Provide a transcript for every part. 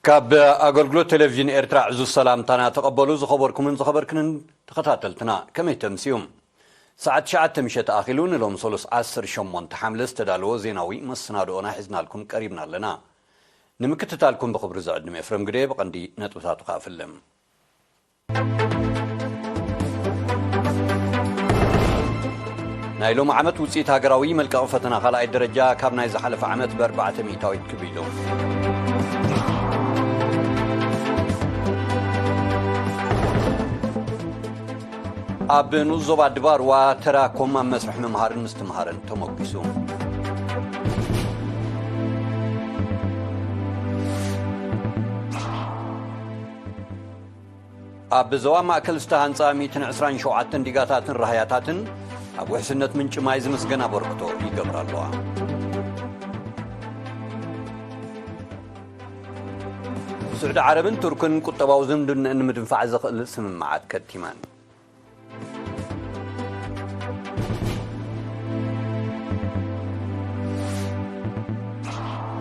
ካብ ኣገልግሎት ቴሌቪዥን ኤርትራ ዕዙዝ ሰላምታና ተቐበሉ። ዝኸበርኩምን ዝኸበርክንን ተኸታተልትና፣ ከመይ ተምስዩም? ሰዓት ትሽዓተ ምሸት ኣኺሉ፣ ንሎም ሰሉስ ዓሰርተ ሸሞንተ ሓምለ ዝተዳለወ ዜናዊ መሰናድኦና ሒዝናልኩም ቀሪብና ኣለና። ንምክትታልኩም ብኽብሪ ዝዕድም ኤፍረም ግደ። ብቐንዲ ነጥብታቱ ከኣ ፍልም። ናይ ሎሚ ዓመት ውጽኢት ሃገራዊ መልቀቒ ፈተና ካልኣይ ደረጃ ካብ ናይ ዝሓለፈ ዓመት ብኣርባዕተ ሚእታዊት ክብ ኢሉ። ኣብ ንኡስ ዞባ ድባርዋ ተራ ኮም ኣብ መስርሕ ምምሃርን ምስትምሃርን ተመጒሱ። ኣብ ዞባ ማእከል ዝተሃንጻ ሚእትን ዕስራን ሸውዓተን ዲጋታትን ራህያታትን ኣብ ውሕስነት ምንጪ ማይ ዝምስገን ኣበርክቶ ይገብራ ኣለዋ። ስዑዲ ዓረብን ቱርክን ቁጠባዊ ዝምድንእን ንምድንፋዕ ዘኽእል ስምምዓት ከቲመን።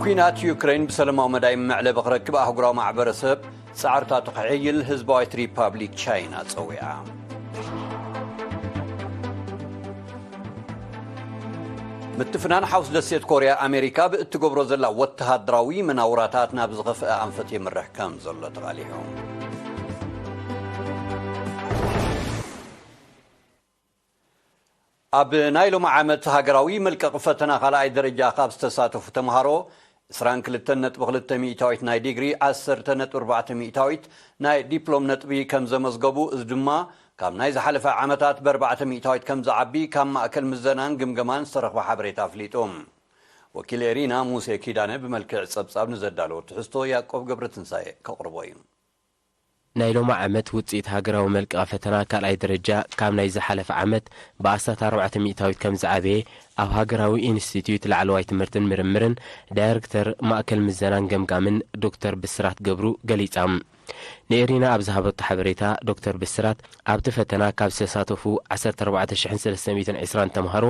ኲናት ዩክሬን ብሰለማዊ መዳይ መዕለቢ ክረክብ ኣህጉራዊ ማሕበረሰብ ጻዕርታቱ ከሕይል ህዝባዊት ሪፓብሊክ ቻይና ጸዊዓ። ምትፍናን ሓውስ ደሴት ኮርያ ኣሜሪካ ብእትገብሮ ዘላ ወተሃደራዊ መናውራታት ናብ ዝኸፍአ ኣንፈት የምርሕ ከም ዘሎ ተቓሊሑ። ኣብ ናይ ሎሚ ዓመት ሃገራዊ መልቀቕ ፈተና ካልኣይ ደረጃ ካብ ዝተሳተፉ ተምሃሮ፣ ዕስራን ክልተን ነጥቢ ክልተ ሚእታዊት ናይ ዲግሪ፣ ዓሰርተ ነጥቢ ኣርባዕተ ሚእታዊት ናይ ዲፕሎም ነጥቢ ከም ዘመዝገቡ፣ እዚ ድማ ካብ ናይ ዝሓለፈ ዓመታት ብኣርባዕተ ሚእታዊት ከም ዝዓቢ ካብ ማእከል ምዘናን ግምገማን ዝተረኽበ ሓበሬታ ኣፍሊጡ። ወኪል ኤሪና ሙሴ ኪዳነ ብመልክዕ ጸብጻብ ንዘዳለዎ ትሕዝቶ ያዕቆብ ገብረትንሳኤ ከቕርቦ እዩ። ናይ ሎሚ ዓመት ውጽኢት ሃገራዊ መልቀቒ ፈተና ካልኣይ ደረጃ ካብ ናይ ዝሓለፈ ዓመት ብኣስታት ኣርባዕተ ሚእታዊት ከም ዝዓበየ ኣብ ሃገራዊ ኢንስቲትዩት ላዕለዋይ ትምህርትን ምርምርን ዳይረክተር ማእከል ምዘናን ገምጋምን ዶክተር ብስራት ገብሩ ገሊጻ። ንኤሪና ኣብ ዝሃበቶ ሓበሬታ ዶክተር ብስራት ኣብቲ ፈተና ካብ ዝተሳተፉ ዓሰርተ ኣርባዕተ ሽሕን ሰለስተ ሚእትን ዕስራን ተምሃሮ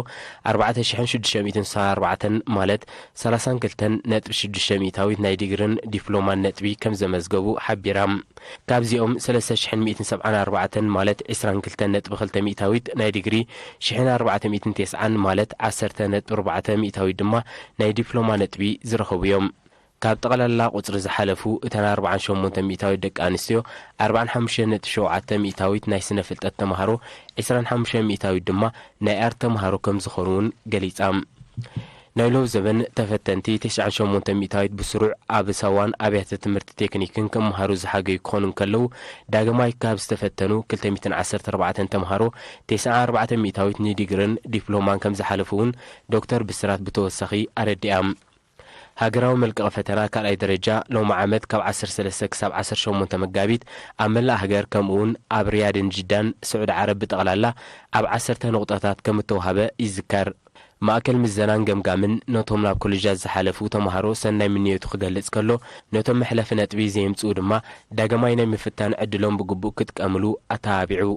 ኣርባዕተ ሽሕን ሽዱሽተ ሚእትን ስሳን ኣርባዕተን ማለት ሰላሳን ክልተን ነጥቢ ሽዱሽተ ሚእታዊት ናይ ዲግርን ዲፕሎማን ነጥቢ ከም ዘመዝገቡ ሓቢራ። ካብዚኦም ሰለስተ ሽሕን ሚእትን ሰብዓን ኣርባዕተን ማለት ዕስራን ክልተን ነጥቢ ክልተ ሚእታዊት ናይ ዲግሪ፣ ሽሕን ኣርባዕተ ሚእትን ተስዓን ማለት ዓሰርተ ነጥቢ ኣርባዕተ ሚእታዊት ድማ ናይ ዲፕሎማ ነጥቢ ዝረኸቡ እዮም። ካብ ጠቕላላ ቁጽሪ ዝሓለፉ እተን ኣርባዓን ሸሞንተ ሚእታዊት ደቂ ኣንስትዮ፣ ኣርባዓን ሓሙሽተ ነጥቢ ሸውዓተ ሚእታዊት ናይ ስነ ፍልጠት ተምሃሮ፣ ዕስራን ሓሙሽተ ሚእታዊት ድማ ናይ ኣርት ተምሃሮ ከም ዝኾኑ እውን ገሊጻ። ናይ ሎብ ዘበን ተፈተንቲ ተስዓን ሸሞንተ ሚእታዊት ብስሩዕ ኣብ ሳዋን ኣብያተ ትምህርቲ ቴክኒክን ክመሃሩ ዝሓገዩ ክኾኑ እንከለዉ፣ ዳግማይ ካብ ዝተፈተኑ ክልተ ሚእትን ዓሰርተ ኣርባዕተን ተምሃሮ፣ ተስዓን ኣርባዕተ ሚእታዊት ንዲግርን ዲፕሎማን ከም ዝሓለፉ እውን ዶክተር ብስራት ብተወሳኺ ኣረዲኣ። ሃገራዊ መልቀቒ ፈተና ካልኣይ ደረጃ ሎሚ ዓመት ካብ ዓሰርተ ሰለስተ ክሳብ ዓሰርተ ሸሞንተ መጋቢት ኣብ መላእ ሃገር ከምኡውን ኣብ ሪያድን ጅዳን ስዑዲ ዓረብ ብጠቕላላ ኣብ ዓሰርተ ነቑጣታት ከም እተዋህበ ይዝከር። ማእከል ምዘናን ገምጋምን ነቶም ናብ ኮሌጃት ዝሓለፉ ተምሃሮ ሰናይ ምንዮቱ ክገልጽ ከሎ፣ ነቶም መሕለፊ ነጥቢ ዘየምጽኡ ድማ ዳግማይ ናይ ምፍታን ዕድሎም ብግቡእ ክጥቀምሉ ኣተባቢዑ።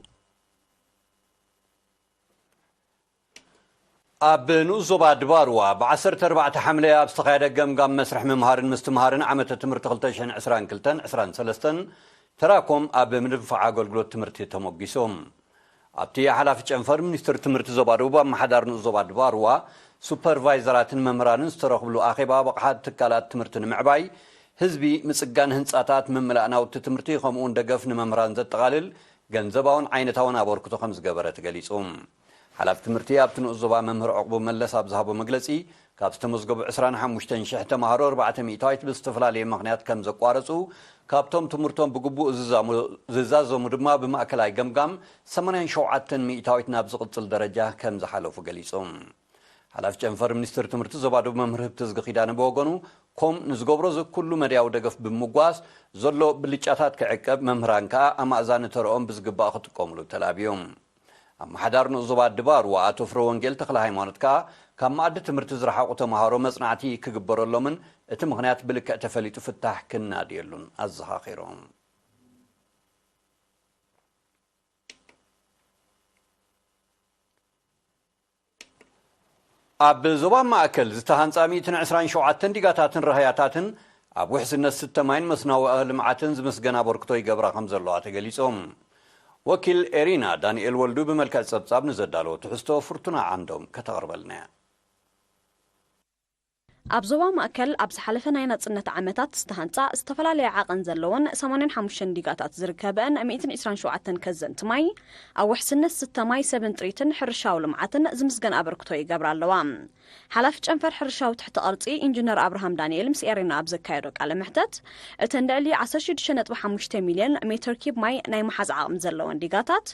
ኣብ ንኡስ ዞባ ድባርዋ ብዓሰርተ ኣርባዕተ ሓምለ ኣብ ዝተኻየደ ገምጋም መስርሕ ምምሃርን ምስትምሃርን ዓመተ ትምህርቲ ክልተ ሽሕን ዕስራን ክልተን ዕስራን ሰለስተን ተራኮም ኣብ ምድንፋዕ ኣገልግሎት ትምህርቲ ተሞጊሶም። ኣብቲ ሓላፊ ጨንፈር ሚኒስትሪ ትምህርቲ ዞባ ደቡብ ኣመሓዳሪ ንኡስ ዞባ ድባርዋ ሱፐርቫይዘራትን መምህራንን ዝተረኽብሉ ኣኼባ ብቕሓት ትካላት ትምህርቲ ንምዕባይ፣ ህዝቢ ምጽጋን ህንጻታት፣ ምምላእ ናውቲ ትምህርቲ ከምኡውን ደገፍ ንመምህራን ዘጠቓልል ገንዘባውን ዓይነታውን ኣበርክቶ ከም ዝገበረ ተገሊጹ። ሓላፊ ትምህርቲ ኣብቲ ንኡስ ዞባ መምህር ዕቑቡ መለስ ኣብ ዝሃቦ መግለጺ፣ ካብ ዝተመዝገቡ ዕስራን ሓሙሽተን ሽሕ ተምሃሮ ኣርባዕተ ሚእታዊት ብዝተፈላለየ ምኽንያት ከም ዘቋረጹ፣ ካብቶም ትምህርቶም ብግቡእ ዝዛሙ-፣ ዝዛዘሙ ድማ ብማእከላይ ገምጋም ሰማንያን ሸውዓተን ሚእታዊት ናብ ዝቕጽል ደረጃ ከም ዝሓለፉ ገሊጹ። ሓላፊ ጨንፈር ሚኒስትሪ ትምህርቲ ዞባ ደቡብ መምህር ህብተዝጊ ኪዳነ ብወገኑ፣ ኮም ንዝገብሮ እዚ ኩሉ መድያዊ ደገፍ ብምጓስ፣ ዘሎ ብልጫታት ክዕቀብ፣ መምህራን ከኣ ኣማእዛኒ ተረኦም ብዝግባእ ክጥቀሙሉ ተላብዮም። ኣመሓዳሪ ንኡስ ዞባ ድባርዋ ኣቶ ፍረ ወንጌል ተኽለ ሃይማኖት ከኣ፣ ካብ መኣዲ ትምህርቲ ዝረሓቑ ተምሃሮ መጽናዕቲ ክግበረሎምን እቲ ምኽንያት ብልክዕ ተፈሊጡ ፍታሕ ክናድየሉን ኣዘኻኺሮም። ኣብ ዞባ ማእከል ዝተሃንጻ ሚእትን ዕስራን ሸውዓተን ዲጋታትን ራህያታትን ኣብ ውሕስነት ስተ ማይን መስናዊ ልምዓትን ዝምስገን ኣበርክቶ ይገብራ ከም ዘለዋ ተገሊጾም። ወኪል ኤሪና ዳንኤል ወልዱ ብመልክዕ ጸብጻብ ንዘዳለወ ትሕዝቶ ፍርቱና ዓንዶም ከተቕርበልና እያ። ኣብ ዞባ ማእከል ኣብ ዝሓለፈ ናይ ናጽነት ዓመታት ዝተሃንጻ ዝተፈላለየ ዓቐን ዘለወን ሰማንያን ሓሙሽተን ዲጋታት ዝርከበአን ሚእትን ዕስራን ሸውዓተን ከዘንቲ ማይ ኣብ ውሕስነት ስተ ማይ፣ ሰብን ጥሪትን ሕርሻዊ ልምዓትን ዝምስገን ኣበርክቶ ይገብራ ኣለዋ። ሓላፊ ጨንፈር ሕርሻዊ ትሕቲ ቅርጺ ኢንጂነር ኣብርሃም ዳንኤል ምስ ኤሬና ኣብ ዘካየዶ ቃለ መሕተት፣ እተን ልዕሊ ዓሰርተ ሽዱሽተ ነጥቢ ሓሙሽተ ሚልዮን ሜትር ኪብ ማይ ናይ ምሓዝ ዓቕሚ ዘለወን ዲጋታት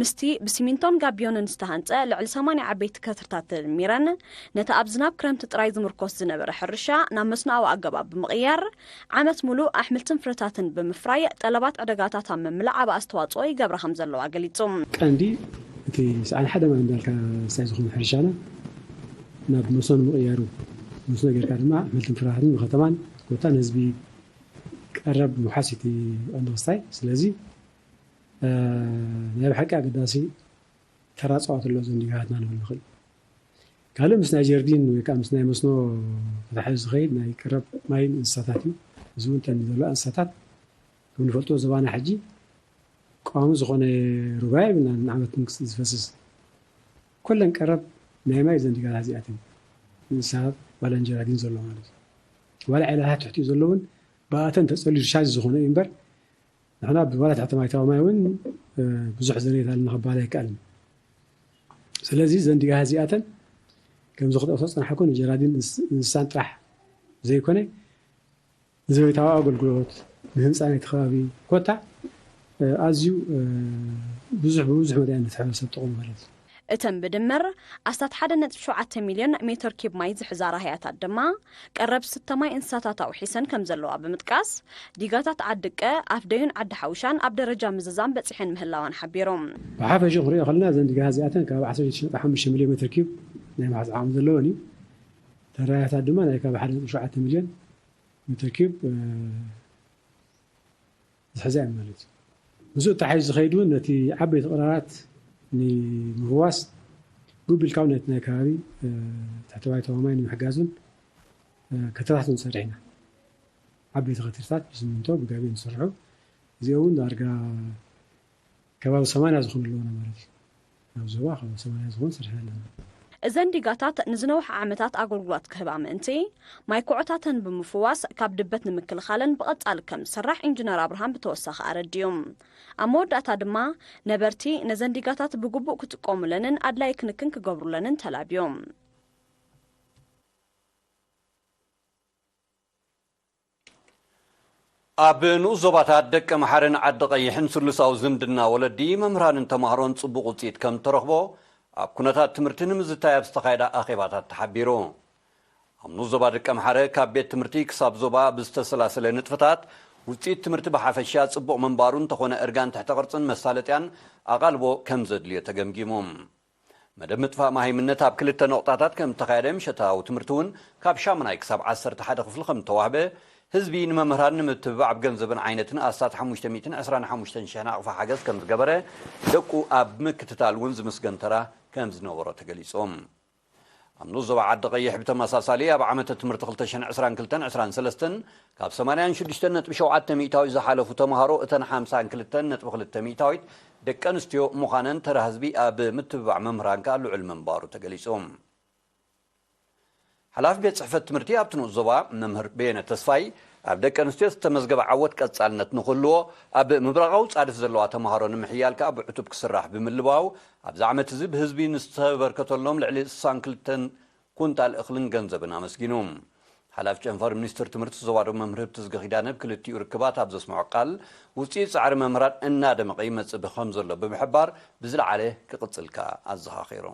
ምስቲ ብሲሚንቶን ጋቢዮንን ዝተሃንጸ ልዕሊ ሰማንያ ዓበይቲ ከትርታት ተደሚረን፣ ነቲ ኣብ ዝናብ ክረምቲ ጥራይ ዝምርኮስ ዝነበረ ሕርሻ ናብ መስኖኣዊ ኣገባብ ብምቕያር፣ ዓመት ሙሉእ ኣሕምልትን ፍረታትን ብምፍራይ ጠለባት ዕደጋታት ኣብ ምምላእ ዓቢ ኣስተዋጽኦ ይገብራ ከም ዘለዋ ገሊጹ። ቀንዲ እቲ ሰዓን ሓደ ማለት እንዳልካ ሳይ ዝኾነ ሕርሻና ናብ መስኖ ንምቕያሩ፣ መስኖ ጌርካ ድማ ኣሕምልትን ፍራፍረን ንከተማን ኮታ ንህዝቢ ቀረብ ምውሓስ እቲ ቀንዲ ክስታይ። ስለዚ፣ እ፣ ናይ ብሓቂ ኣገዳሲ ተራ ጸዋት ኣሎ እዞም ዲጋታትና ንብል ንኽእል። ካልእ ምስ ናይ ጀርዲን ወይ ከዓ ምስ ናይ መስኖ ተታሒዙ ዝኸይድ ናይ ቀረብ ማይን እንስሳታት እዩ። እዚ እውን እተን ዘለዋ እንስሳታት ከም ንፈልጦ ዞባና ሕጂ ቀዋሚ ዝኾነ ሩባ የብልናን ንዓመት ንክስ-፣ ዝፈስስ። ኩለን ቀረብ ናይ ማይ እዘን ዲጋታት እዚኣተን እንስሳታት ዋላ ጀራዲን ዘሎ ማለት እዩ። ዋላ ዒላታት ትሕቲኡ ዘሎ እውን ብኣተን ተጸልዩ ሻጅ ዝኾነ እዩ እምበር ንሕና ብዋላ ትሕቲ ማይታዊ ማይ እውን፣ እ፣ ብዙሕ ዘርየት ኣለና ክበሃል ኣይከኣልን። ስለዚ እዘን ዲጋታት እዚኣተን ከምዚ ክጠቕሶ ዝጸናሕኩ ንጀራዲን እንስ-፣ እንስሳን ጥራሕ ዘይኮነ ንዘቤታዊ ኣገልግሎት፣ ንህንጻ ናይቲ ከባቢ ኮታ፣ እ፣ ኣዝዩ፣ እ፣ ብዙሕ፣ ብብዙሕ መዳይ ንሕብረተሰብ ጥቕሙ ማለት እዩ። እተን ብድምር ኣስታት ሓደ ነጥቢ ሸውዓተ ሚልዮን ሜትር ኪብ ማይ ዝሕዛ ራህያታት ድማ ቀረብ ስተ ማይ እንስሳታት ኣውሒሰን ከም ዘለዋ ብምጥቃስ፣ ዲጋታት ዓዲ ቀ፣ ኣፍደዩን ዓዲ ሓውሻን ኣብ ደረጃ ምዝዛም በጺሐን ምህላዋን ሓቢሩ። ብሓፈሽኡ ክንሪኦ ከለና እዘን ዲጋታት እዚኣተን ካብ ዓሰርተ ሽዱሽተ ነጥቢ ሓሙሽተ ሚልዮን ሜትር ኪብ ናይ ምሓዝ ዓቕሚ ዘለወን እዩ። እተን ራህያታት ድማ ናይ ካብ ሓደ ነጥቢ ሸውዓተ ሚልዮን ሜትር ኪብ፣ እ፣ ዝሕዛ እየን ማለት እዩ። ምስኡ ተታሒዙ ዝኸይድ እውን ነቲ ዓበይቲ ቅራራት ንምፍዋስ ጉብ ኢልካ እውን ነቲ ናይ ከባቢ፣ እ፣ ትሕተዋይ ተዋማይ ንምሕጋዝ እውን፣ እ፣ ከተታትን ንሰርሕ ኢና። ዓበይቲ ከትርታት ብስሚንቶ ብጋቢዮን ዝስርሑ እዚኦ እውን ዳርጋ ከባቢ ሰማንያ ዝኾኑ ኣለዉና ማለት እዩ። ኣብ ዞባ ከባቢ ሰማንያ ዝኾኑ ስርሒ ኣለና። እዘን ዲጋታት ንዝነውሐ ዓመታት ኣገልግሎት ክህባ ምእንቲ፣ ማይ ኩዖታተን ብምፍዋስ ካብ ድበት ንምክልኻለን ብቐጻሊ ከም ዝስራሕ ኢንጂነር ኣብርሃም ብተወሳኺ ኣረዲኡ። ኣብ መወዳእታ ድማ ነበርቲ ነዘን ዲጋታት ብግቡእ ክጥቀሙለንን ኣድላዪ ክንክን ክገብሩለንን ተላብዮም። ኣብ ንኡስ ዞባታት ደቀ ምሓረን ዓዲ ቀይሕን ስሉሳዊ ዝምድና ወለዲ፣ መምህራንን ተማሃሮን ጽቡቕ ውጽኢት ከም ተረኽቦ ኣብ ኩነታት ትምህርቲ ንምዝታይ ኣብ ዝተኻየደ ኣኼባታት ተሓቢሩ። ኣብ ንኡስ ዞባ ደቀ ምሓረ ካብ ቤት ትምህርቲ ክሳብ ዞባ ብዝተሰላሰለ ንጥፈታት ውጽኢት ትምህርቲ ብሓፈሻ ጽቡቕ ምንባሩ እንተኾነ እርጋን ትሕተ ቅርጽን መሳለጥያን ኣቓልቦ ከም ዘድልዮ ተገምጊሙ። መደብ ምጥፋእ መሃይምነት ኣብ ክልተ ነቑጣታት ከም እተኻየደ፣ ምሸታዊ ትምህርቲ እውን ካብ ሻሙናይ ክሳብ ዓሰርተ ሓደ ክፍሊ ከም እተዋህበ፣ ህዝቢ ንመምህራን ንምትብባዕ ብገንዘብን ዓይነትን ኣስታት ሓሙሽተ ሚእትን ዕስራን ሓሙሽተን ሽሕ ናቕፋ ሓገዝ ከም ዝገበረ፣ ደቁ ኣብ ምክትታል እውን ዝምስገን ተራ ከም ዝነበሮ ተገሊጹ። ኣብ ንኡስ ዞባ ዓዲ ቀይሕ ብተመሳሳሊ ኣብ ዓመተ ትምህርቲ ክልተ ሽሕን ዕስራን ክልተን ዕስራን ሰለስተን ካብ ሰማንያን ሽዱሽተን ነጥቢ ሸውዓተ ሚእታዊት ዝሓለፉ ተምሃሮ እተን ሓምሳን ክልተን ነጥቢ ክልተ ሚእታዊት ደቂ ኣንስትዮ ምዃነን ተራ ህዝቢ ኣብ ምትብባዕ መምህራን ከኣ ልዑል ምንባሩ ተገሊጹ። ሓላፊ ቤት ጽሕፈት ትምህርቲ ኣብቲ ንኡስ ዞባ መምህር በየነ ተስፋይ ኣብ ደቂ ኣንስትዮ ዝተመዝገበ ዓወት ቀጻልነት ንክህልዎ ኣብ ምብራቓዊ ጻድፍ ዘለዋ ተምሃሮ ንምሕያል ከኣ ብዕቱብ ክስራሕ ብምልባው ኣብዚ ዓመት እዚ ብህዝቢ ንዝተበርከተሎም ልዕሊ ስሳን ክልተን ኩንታል እኽልን ገንዘብን ኣመስጊኑ። ሓላፊ ጨንፈር ሚኒስትር ትምህርቲ ዞባ ደቡብ መምህር ህብትዝጊ ኪዳነ ብክልቲኡ ርክባት ኣብ ዘስምዖ ቃል ውጽኢት ጻዕሪ መምህራን እናደመቐ ይመጽእ ከም ዘሎ ብምሕባር ብዝለዓለ ክቕጽል ከኣ ኣዘኻኺሩ።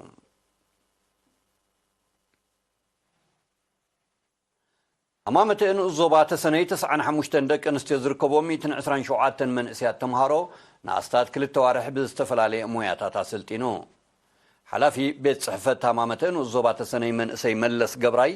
ኣማመተ ንኡስ ዞባ ተሰነይ ተስዓን ሓሙሽተን ደቂ ኣንስትዮ ዝርከቦም ሚእትን ዕስራን ሸውዓተን መንእሰያት ተምሃሮ ንኣስታት ክልተ ዋርሕ ብዝተፈላለየ ሞያታት ኣሰልጢኑ። ሓላፊ ቤት ጽሕፈት ኣማመተ ንኡስ ዞባ ተሰነይ መንእሰይ መለስ ገብራይ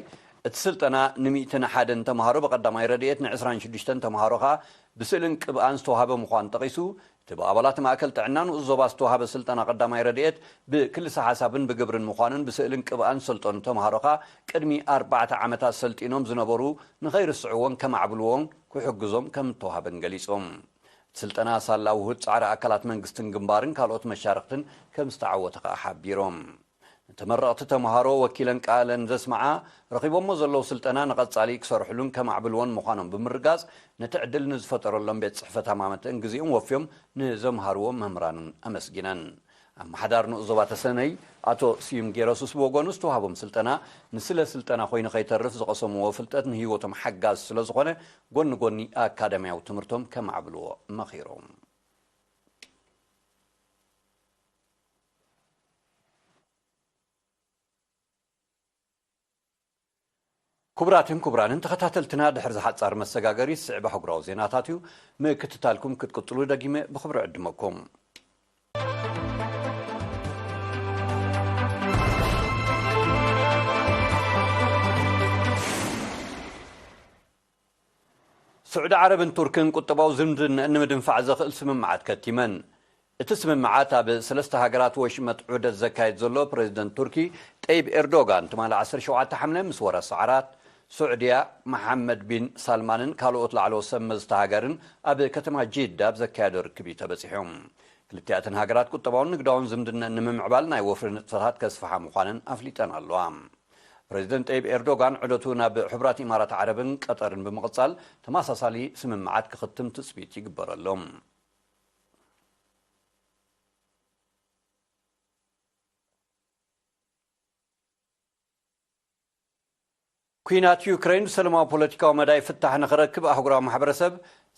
እቲ ስልጠና ንሚእትን ሓደን ተምሃሮ ብቐዳማይ ረድኤት፣ ንዕስራን ሽዱሽተን ተምሃሮ ከኣ ብስእልን ቅብኣን ዝተዋህበ ምዃኑ ጠቒሱ፣ እቲ ብኣባላት ማእከል ጥዕና ንኡስ ዞባ ዝተዋህበ ስልጠና ቀዳማይ ረድኤት ብክልሰ ሓሳብን ብግብርን ምዃኑን ብስእልን ቅብኣን ዝሰልጠኑ ተምሃሮ ከኣ ቅድሚ ኣርባዕተ ዓመታት ሰልጢኖም ዝነበሩ ንኸይርስዕዎን ከማዕብልዎን ክሕግዞም ከም እተዋህበን ገሊጾም። እቲ ስልጠና ሳላ ውሁድ ጻዕሪ ኣካላት መንግስትን ግንባርን ካልኦት መሻርኽትን ከም ዝተዓወተ ከኣ ሓቢሮም። ንተመረቕቲ ተምሃሮ ወኪለን ቃለን ዘስምዓ፣ ረኺቦሞ ዘለዉ ስልጠና ንቐጻሊ ክሰርሕሉን ከማዕብልዎን ምዃኖም ብምርጋጽ፣ ነቲ ዕድል ንዝፈጠረሎም ቤት ጽሕፈት ኣማመተን ግዜኦም ወፍዮም ንዘምሃርዎም መምህራንን ኣመስጊነን። ኣመሓዳሪ ንኡስ ዞባ ተሰነይ ኣቶ ስዩም ጌረሱስ ብወገኑ ዝተዋህቦም ስልጠና ንስለ ስልጠና ኮይኑ ከይተርፍ ዝቐሰምዎ ፍልጠት ንህይወቶም ሓጋዝ ስለ ዝኾነ ጎኒ ጎኒ ኣካዳሚያዊ ትምህርቶም ከማዕብልዎ መኺሮም። ክቡራትን ክቡራንን ተኸታተልትና፣ ድሕሪ ዝሓጻር መሰጋገሪ ዝስዕብ ኣህጉራዊ ዜናታት እዩ። ምክትታልኩም ክትቅጽሉ ደጊመ ብኽብሪ ዕድመኩም። ስዑዲ ዓረብን ቱርክን ቁጠባዊ ዝምድንአን ንምድንፋዕ ዘኽእል ስምምዓት ከቲመን። እቲ ስምምዓት ኣብ ሰለስተ ሃገራት ወሽመጥ ዑደት ዘካየድ ዘሎ ፕሬዚደንት ቱርኪ ጠይብ ኤርዶጋን ትማሊ ዓሰርተ ሸውዓተ ሓምለ ምስ ወረስ ዓራት ስዑድያ፣ መሓመድ ቢን ሳልማንን ካልኦት ላዕለዎት ሰብ መዝቲ ሃገርን ኣብ ከተማ ጂዳ ኣብ ዘካየዶ ርክብ እዩ ተበጺሑ። ክልቲኣተን ሃገራት ቁጠባውን ንግዳውን ዝምድንአን ንምምዕባል ናይ ወፍሪ ንጥፈታት ከስፍሓ ምዃነን ኣፍሊጠን ኣለዋ። ፕሬዚደንት ጠይብ ኤርዶጋን ዑደቱ ናብ ሕቡራት ኢማራት ዓረብን ቀጠርን ብምቕጻል ተመሳሳሊ ስምምዓት ክኽትም ትጽቢት ይግበረሎም። ኲናት ዩክሬን ብሰላማዊ ፖለቲካዊ መዳይ ፍታሕ ንኽረክብ ኣህጉራዊ ማሕበረሰብ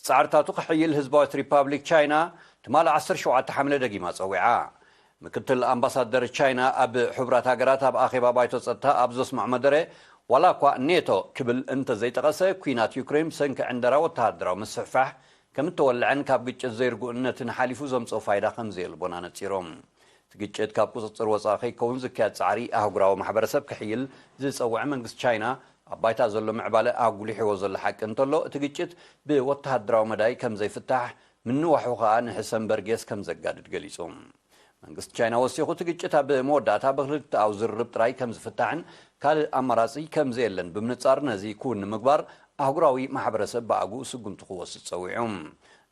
ጻዕርታቱ ክሕይል ህዝባዊት ሪፓብሊክ ቻይና ትማሊ ዓሰርተ ሸውዓተ ሓምለ ደጊማ ጸዊዓ። ምክትል ኣምባሳደር ቻይና ኣብ ሕቡራት ሃገራት ኣብ ኣኼባ ባይቶ ጸጥታ ኣብ ዘስምዖ መደረ፣ ዋላ እኳ ኔቶ ክብል እንተዘይጠቐሰ፣ ኲናት ዩክሬን ብሰንኪ ዕንደራ ወተሃደራዊ ምስፍሕፋሕ ከም እተወልዐን ካብ ግጭት ዘይርጉእነትን ሓሊፉ ዘምጽኦ ፋይዳ ከም ዘየልቦን ኣነጺሮም። እቲ ግጭት ካብ ቁጽጽር ወጻኢ ከይከውን ዝካየድ ጻዕሪ ኣህጉራዊ ማሕበረሰብ ክሕይል ዝጸውዐ መንግስቲ ቻይና፣ ኣብ ባይታ ዘሎ ምዕባለ ኣጉሊሕዎ ዘሎ ሓቂ እንተሎ፣ እቲ ግጭት ብወተሃደራዊ መዳይ ከም ዘይፍታሕ፣ ምንዋሑ ከኣ ንሕሰን በርጌስ ከም ዘጋድድ ገሊጹ። መንግስቲ ቻይና ወሲኹ፣ እቲ ግጭት ኣብ መወዳእታ ብክልተኣዊ ዝርርብ ጥራይ ከም ዝፍታሕን ካልእ ኣማራጺ ከም ዘየለን ብምንጻር፣ ነዚ ክውን ንምግባር ኣህጉራዊ ማሕበረሰብ ብኣግኡ ስጉምቲ ክወስድ ጸዊዑ።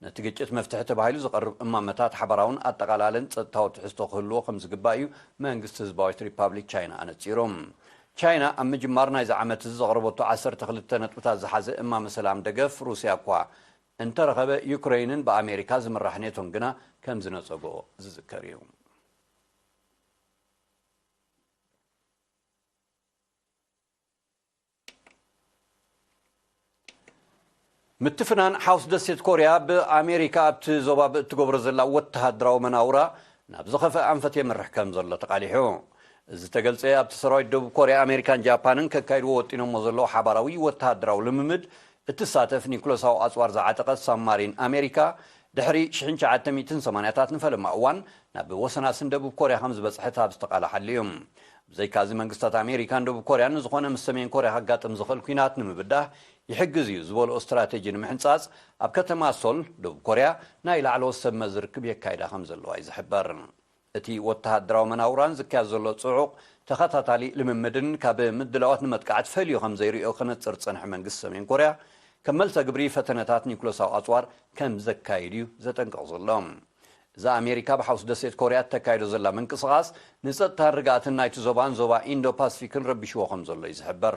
ነቲ ግጭት መፍትሒ ተባሂሉ ዝቐርብ እማመታት ሓባራውን ኣጠቓላልን ጸጥታዊ ትሕዝቶ ክህልዎ ከም ዝግባእ እዩ መንግስቲ ህዝባዊት ሪፓብሊክ ቻይና ኣነጺሩ። ቻይና ኣብ ምጅማር ናይዚ ዓመት እዚ ዘቕረበቶ ዓሰርተ ክልተ ነጥብታት ዝሓዘ እማመ ሰላም ደገፍ ሩስያ እኳ እንተረኸበ፣ ዩክረይንን ብኣሜሪካ ዝምራሕ ኔቶን ግና ከም ዝነጸጎ ዝዝከር እዩ። ምትፍናን ሓውስ ደሴት ኮርያ ብኣሜሪካ ኣብቲ ዞባ ብእትገብሮ ዘላ ወተሃደራዊ መናውራ ናብ ዝኸፍአ ኣንፈት የምርሕ ከም ዘሎ ተቓሊሑ። እዚ ተገልጸ ኣብቲ ሰራዊት ደቡብ ኮርያ ኣሜሪካን ጃፓንን ከካይድዎ ወጢኖሞ ዘለዉ ሓባራዊ ወተሃደራዊ ልምምድ እትሳተፍ ኒኩለሳዊ ኣጽዋር ዝዓጠቐት ሳብማሪን ኣሜሪካ ድሕሪ ሽሕን ትሽዓተ ሚእትን ሰማንያታት ንፈለማ እዋን ናብ ወሰናስን ደቡብ ኮርያ ከም ዝበጽሐት ኣብ ዝተቓልሓሉ እዩ። ብዘይካዚ መንግስታት ኣሜሪካን ደቡብ ኮርያን ንዝኾነ ምስ ሰሜን ኮርያ ከጋጥም ዝኽእል ኲናት ንምብዳህ ይሕግዝ እዩ ዝበልኦ ስትራቴጂ ንምሕንጻጽ ኣብ ከተማ ሶል ደቡብ ኮርያ ናይ ላዕለዎት ሰብ መዚ ርክብ የካይዳ ከም ዘለዋ እዩ ዝሕበር። እቲ ወተሃደራዊ መናውራን ዝካየድ ዘሎ ጽዑቕ ተኸታታሊ ልምምድን ካብ ምድላዋት ንመጥቃዕቲ ፈልዩ ከም ዘይርእዮ ከነጽር ዝጸንሐ መንግስቲ ሰሜን ኮርያ፣ ከም መልሰ ግብሪ ፈተነታት ኒኩለሳዊ ኣጽዋር ከም ዘካይድ እዩ ዘጠንቅቕ ዘሎ። እዛ ኣሜሪካ ብሓውስ ደሴት ኮርያ እተካይዶ ዘላ ምንቅስቓስ ንጸጥታን ርግኣትን ናይቲ ዞባን ዞባ ኢንዶ ፓሲፊክን ረቢሽዎ ከም ዘሎ እዩ ዝሕበር።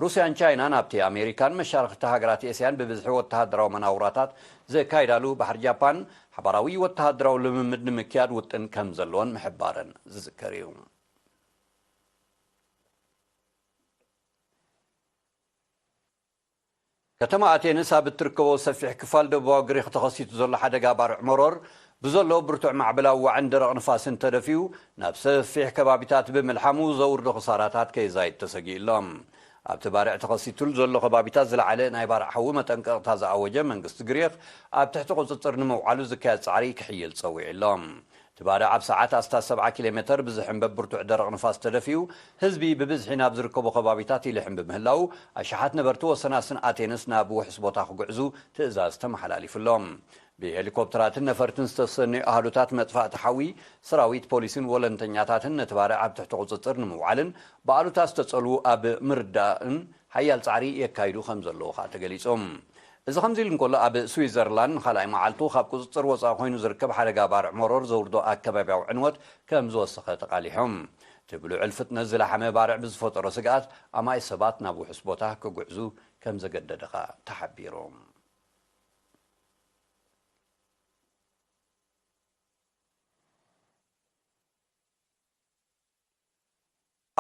ሩስያን ቻይናን ኣብቲ ኣሜሪካን መሻርኽቲ ሃገራት ኤስያን ብብዝሒ ወተሃደራዊ መናውራታት ዘካይዳሉ ባሕሪ ጃፓን ሓባራዊ ወተሃደራዊ ልምምድ ንምክያድ ውጥን ከም ዘለወን ምሕባረን ዝዝከር እዩ። ከተማ ኣቴንስ ኣብ እትርከቦ ሰፊሕ ክፋል ደቡባዊ ግሪክ ተኸሲቱ ዘሎ ሓደጋ ባርዕ መሮር ብዘሎ ብርቱዕ ማዕበላዊ ዋዕን ደረቕ ንፋስን ተደፊኡ ናብ ሰፊሕ ከባቢታት ብምልሓሙ ዘውርዶ ክሳራታት ከየዛይድ ተሰጊኡ ኣሎ። ኣብቲ ባርዕ ተኸሲቱሉ ዘሎ ከባቢታት ዝለዓለ ናይ ባርዕ ሓዊ መጠንቀቕታ ዝኣወጀ መንግስቲ ግሪክ፣ ኣብ ትሕቲ ቁጽጽር ንምውዓሉ ዝካየድ ጻዕሪ ክሕይል ጸዊዑ ኣሎ። እቲ ባርዕ ኣብ ሰዓት ኣስታት ሰብዓ ኪሎ ሜተር ብዝሕንበብ ብርቱዕ ደረቕ ንፋስ ተደፊኡ፣ ህዝቢ ብብዝሒ ናብ ዝርከቦ ከባቢታት ይልሕም ብምህላው፣ ኣሽሓት ነበርቲ ወሰናስን ኣቴንስ ናብ ውሑስ ቦታ ክጉዕዙ ትእዛዝ ተመሓላሊፉሎም። ብሄሊኮፕተራትን ነፈርትን ዝተሰነዩ ኣሃዱታት መጥፋእቲ ሓዊ፣ ሰራዊት፣ ፖሊስን ወለንተኛታትን ነቲ ባርዕ ኣብ ትሕቲ ቁጽጽር ንምውዓልን ብኣሉታ ዝተጸልዉ ኣብ ምርዳእን ሓያል ጻዕሪ የካይዱ ከም ዘለዉ ከኣ ተገሊጹ። እዚ ከምዚ ኢሉ እንከሎ፣ ኣብ ስዊዘርላንድ ንኻልኣይ መዓልቱ ካብ ቁጽጽር ወጻኢ ኮይኑ ዝርከብ ሓደጋ ባርዕ መሮር ዘውርዶ ኣከባብያዊ ዕንወት ከም ዝወሰኸ ተቓሊሑ። እቲ ብልዑል ፍጥነት ዝለሓመ ባርዕ ብዝፈጠሮ ስግኣት፣ ኣማኢት ሰባት ናብ ውሑስ ቦታ ክጉዕዙ ከም ዘገደደ ከኣ ተሓቢሩ።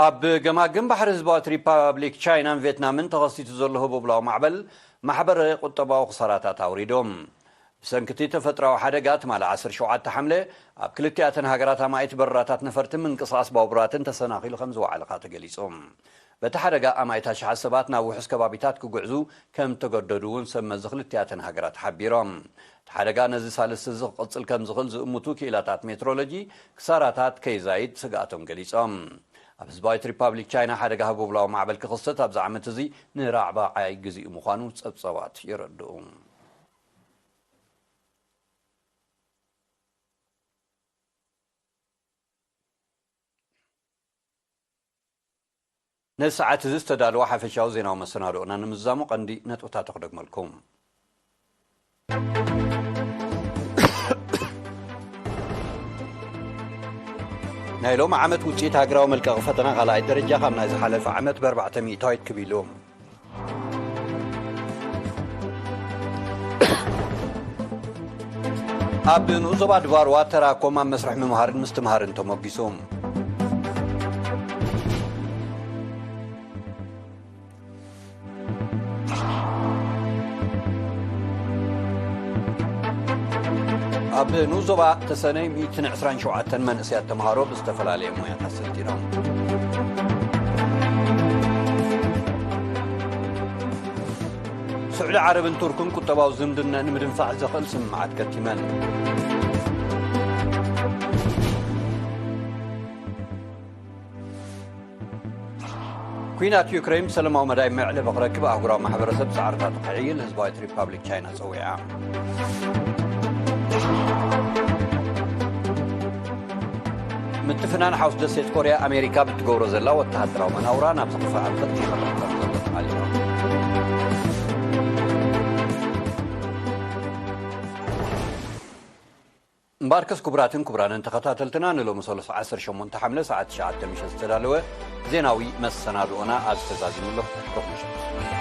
ኣብ ገማግም ባሕሪ ህዝባዊት ሪፓብሊክ ቻይናን ቬትናምን ተኸሲቱ ዘሎ ህቦብላዊ ማዕበል ማሕበረ ቁጠባዊ ክሳራታት ኣውሪዶም። ብሰንኪ እቲ ተፈጥራዊ ሓደጋ፣ ትማሊ ዓሰርተ ሸውዓተ ሓምለ ኣብ ክልቲኣተን ሃገራት ኣማኢት በረራታት ነፈርትን ምንቅስቓስ ባቡራትን ተሰናኺሉ ከም ዝወዓለ ከኣ ተገሊጹ። በቲ ሓደጋ ኣማኢት ኣሽሓት ሰባት ናብ ውሑስ ከባቢታት ክጉዕዙ ከም እተገደዱ እውን ሰብ መዚ ክልቲኣተን ሃገራት ሓቢሮም። እቲ ሓደጋ ነዚ ሳልስቲ እዚ ክቕጽል ከም ዝኽእል ዝእምቱ ክኢላታት ሜትሮሎጂ፣ ክሳራታት ከይዛይድ ስግኣቶም ገሊጾም። ኣብ ህዝባዊት ሪፓብሊክ ቻይና ሓደጋ ህቦብላዊ ማዕበል ክኽሰት ኣብዚ ዓመት እዚ ንራዕባዓይ ግዜኡ ምዃኑ ጸብጸባት የረድኡ። ነዚ ሰዓት እዚ ዝተዳለወ ሓፈሻዊ ዜናዊ መሰናድኦና ንምዝዛሙ ቀንዲ ነጥብታቱ ክደግመልኩም። ናይ ሎሚ ዓመት ውፅኢት ሃገራዊ መልቀቒ ፈተና ካልኣይ ደረጃ ካብ ናይ ዝሓለፈ ዓመት ብኣርባዕተ ሚእታዊት ክብ ኢሉ። ኣብ ንኡስ ዞባ ድባርዋ ተራ ኮም ኣብ መስርሕ ምምሃርን ምስትምሃርን ተሞጊሱ። ኣብ ንኡስ ዞባ ተሰነይ ሚእትን ዕስራን ሸውዓተን መንእሰያት ተምሃሮ ብዝተፈላለየ ሞያታት ሰልጢኖም። ስዑዲ ዓረብን ቱርክን ቁጠባዊ ዝምድና ንምድንፋዕ ዘኽእል ስምምዓት ከቲመን። ኲናት ዩክሬን ብሰላማዊ መዳይ መዕለቢ ክረክብ ኣህጉራዊ ማሕበረሰብ ጻዕርታቱ ከዕይል ህዝባዊት ሪፓብሊክ ቻይና ጸዊዓ። ምትፍናን ሓውስ ደሴት ኮርያ፣ ኣሜሪካ ብትገብሮ ዘላ ወተሃደራዊ መናውራ ናብ ዝኸፍአ ኣንፈት ይኸፍእ ከም ዘሎ ተሓሊፉ። እምበኣርከስ ክቡራትን ክቡራንን ተኸታተልትና፣ ንሎሚ ሰሉስ ዓሰርተ ሸሞንተ ሓምለ ሰዓት ትሽዓተ ምሸት ዝተዳለወ ዜናዊ መሰናድኦና ኣብዚ ተዛዚሙ ኣሎ። ርሑቕ ምሸት።